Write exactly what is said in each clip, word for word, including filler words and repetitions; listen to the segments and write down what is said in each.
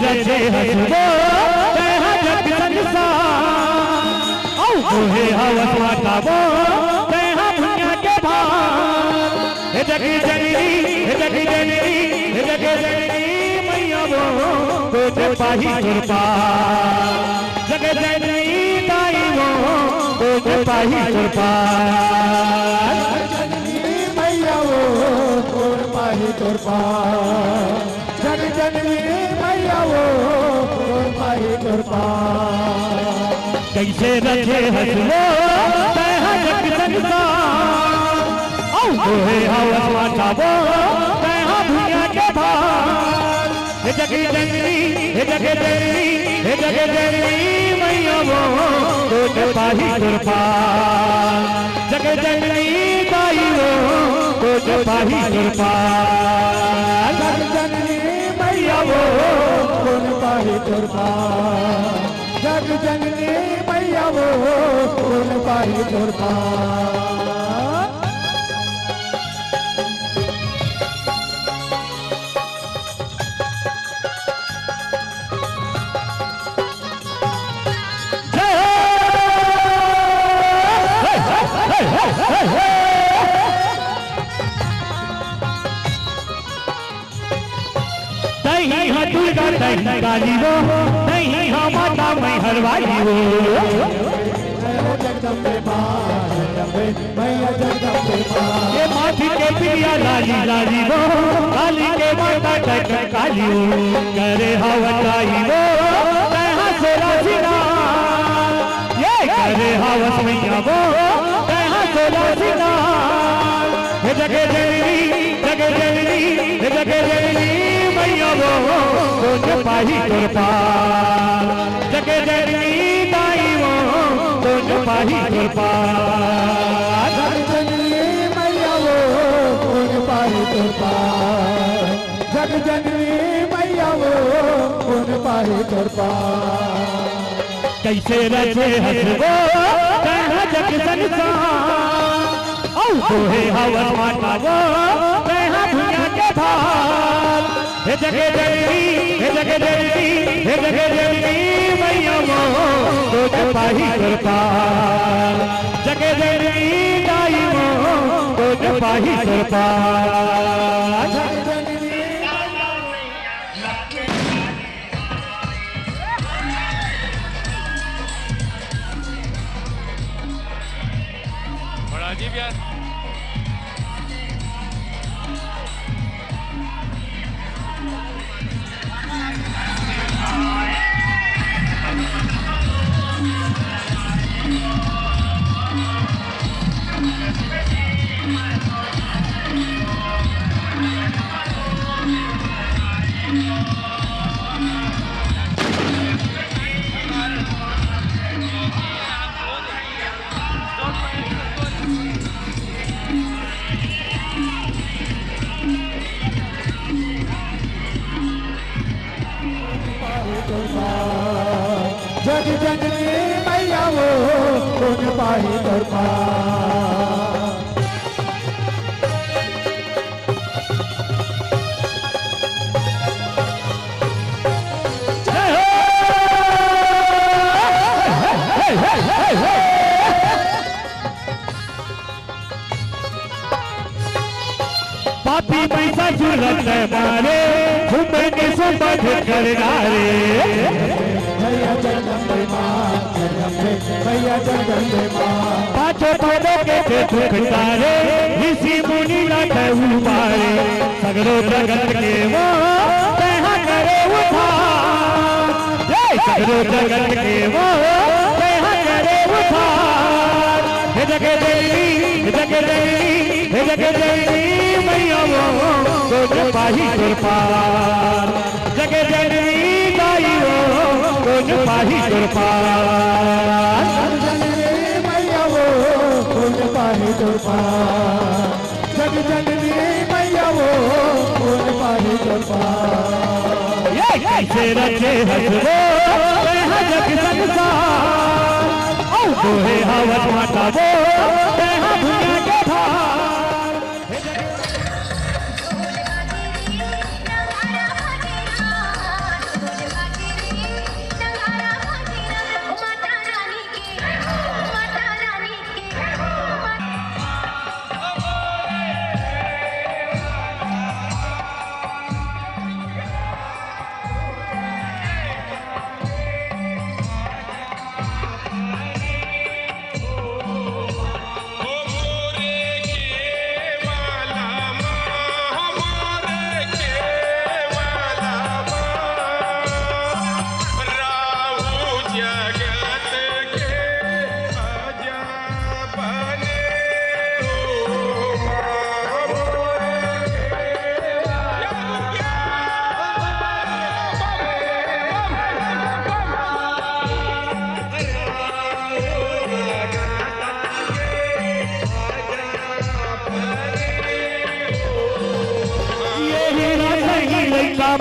रचे हस वो, तैं हा जग संसार। अउ तोहे हवस माता वो, तैं हा भुइयां के भार। हे जग जननी, हे जग जननी, हे जग जननी मैया वो, गोद पाही तोर पार। जग जननी दाई वो, गोद पाही तोर पार। जग जननी मैया वो, गोद पाही तोर पार। जग जननी मैया वो, गोद पाही तोर पार। कइसे रचे हस वो, तैं हा जग संसार। अउ तोहे हवस माता वो, तैं हा भुइयां के भार। हे जग जननी, हे जग जननी, हे जग जननी मैया वो, गोद पाही तोर पार। जग जननी दाई वो, गोद पाही तोर पार। जग जननी मैया वो, गोद पाही तोर पार। जग जननी मैया वो, गोद पाही तोर पार। जय हो। तैं ही हा दुर्गा, तैं ही काली वो, तैं ही हा माता मैहर वाली वो। जगदम्बे माँ, जगदम्बे मैया जगदम्बे माँ। ये माथ के बिंदिया लाली लाली वो, काली के माता कंकाली वो। करे हवस दाई वो, तैं हा सोला सिंगार। ये करे हवस मैया वो, तैं हा सोला सिंगार। हे जग जननी, जग जननी, हे जग जननी मैया वो, गोद पाही तोर पार। जग जननी दाई वो, गोद पाही तोर पार। जग जननी मैया वो, गोद पाही तोर पार। जग जननी मैया वो, गोद पाही तोर पार। कइसे रचे हस वो, तैं हा जग संसार। अउ तोहे हवस माता वो, तैं हा भुइयां के भार। हे जग जननी, हे जग जननी, हे जग जननी मैया वो, गोद पाही तोर पार। जग जननी दाई वो, गोद पाही तोर पार। जग जननी बड़ा अजीब यार। जग जननी मैया वो, गोद पाही तोर पार। पापी महिषासुर के मारे, घूमे निशुंभ कर डारे। मैया जगदम्बे माँ, जगदम्बे, मैया जगदम्बे माँ। पाँचों भवों के ते दुख टारे, ऋषि मुनि लाखे उबारे। सगरो जगत के वो, तैं हा करे उद्धार। जय सगरो जगत के वो, तैं हा करे उद्धार। हे जग जननी, हे जग जननी, हे जग जननी मैया वो, गोद पाही तोर पार। जग जननी दाई वो, गोद पाही तोर पार। जग जननी मैया वो, गोद पाही तोर पार। जग जननी मैया वो, गोद पाही तोर पार। ये कइसे रचे हस वो, तैं हा जग संसार। अउ तोहे हवस माता वो, तैं हा भुइयां के भार।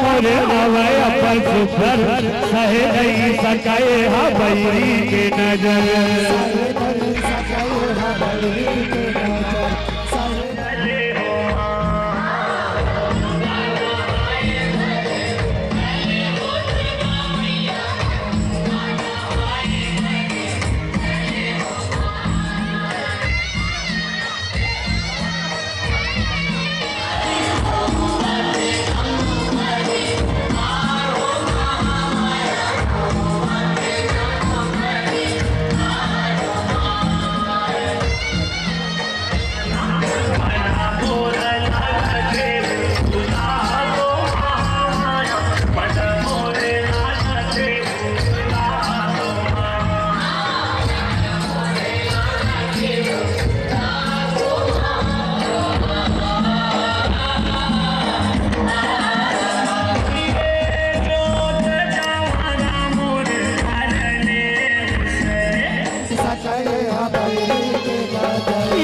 मोर आवय अपन सुघर, सहे नइ सकय हा बइरी के नजर।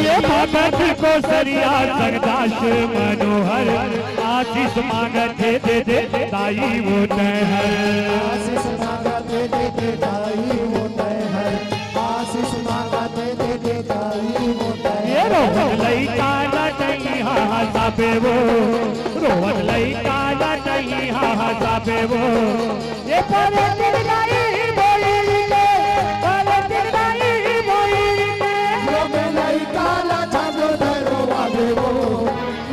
ये भगत को सरिया जगदाश मनोहर, आशीष मांगत हे दे दे दाई वो तैहर। आशीष मांगत हे दे दे दाई वो तैहर। आशीष मांगत हे दे दे दाई वो तैहर। ये रोहन लइका ला नहीं हा हा साबे वो, रोहन लइका ला नहीं हा हा साबे वो। ये परतिन दाई बोइर के, परतिन दाई बोइर के। लोग लइका ला जब डरोआबे वो,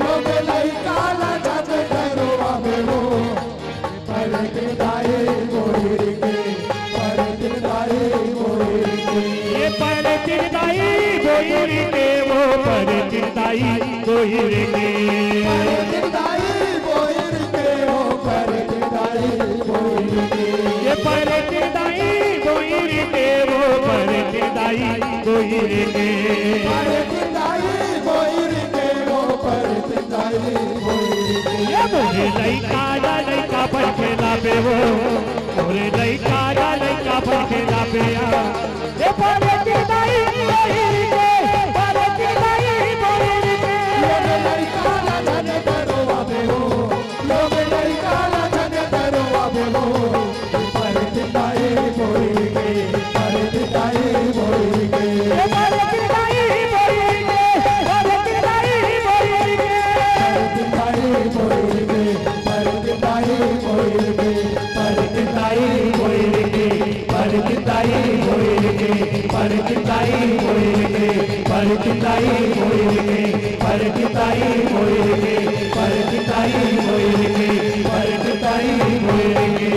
लोग लइका ला जब डरोआबे वो। परतिन दाई बोइर के, परतिन दाई बोइर के। ये परतिन दाई बोइर के, वो परतिन दाई बोइर के। परतिन दाई बोइर के, वो परतिन दाई बोइर के। ये परतिन दाई बोइर के, वो परतिन दाई बोइर के। परतिन दाई बोइर के, वो परतिन दाई बोइर के। ये मोरे लइका ला लइका पर खेलाबे वो, मोरे लइका ला लइका पर खेलाबे आ। ए परतिन दाई बोइर के, परतिन दाई बोइर के। लोग लइका ला झन डरोआबे हो, लोग लइका ला झन डरोआबे हो। परतिन दाई बोइर के, परतिन दाई बोइर के। ए परतिन दाई बोइर के, परतिन दाई बोइर के। परतिन दाई बोइर के, परतिन दाई बोइर के, परतिन दाई बोइर के। परतिन दाई बोइर के, परतिन दाई बोइर के, परतिन दाई बोइर के, परतिन दाई बोइर के, परतिन दाई बोइर के, परतिन दाई बोइर के।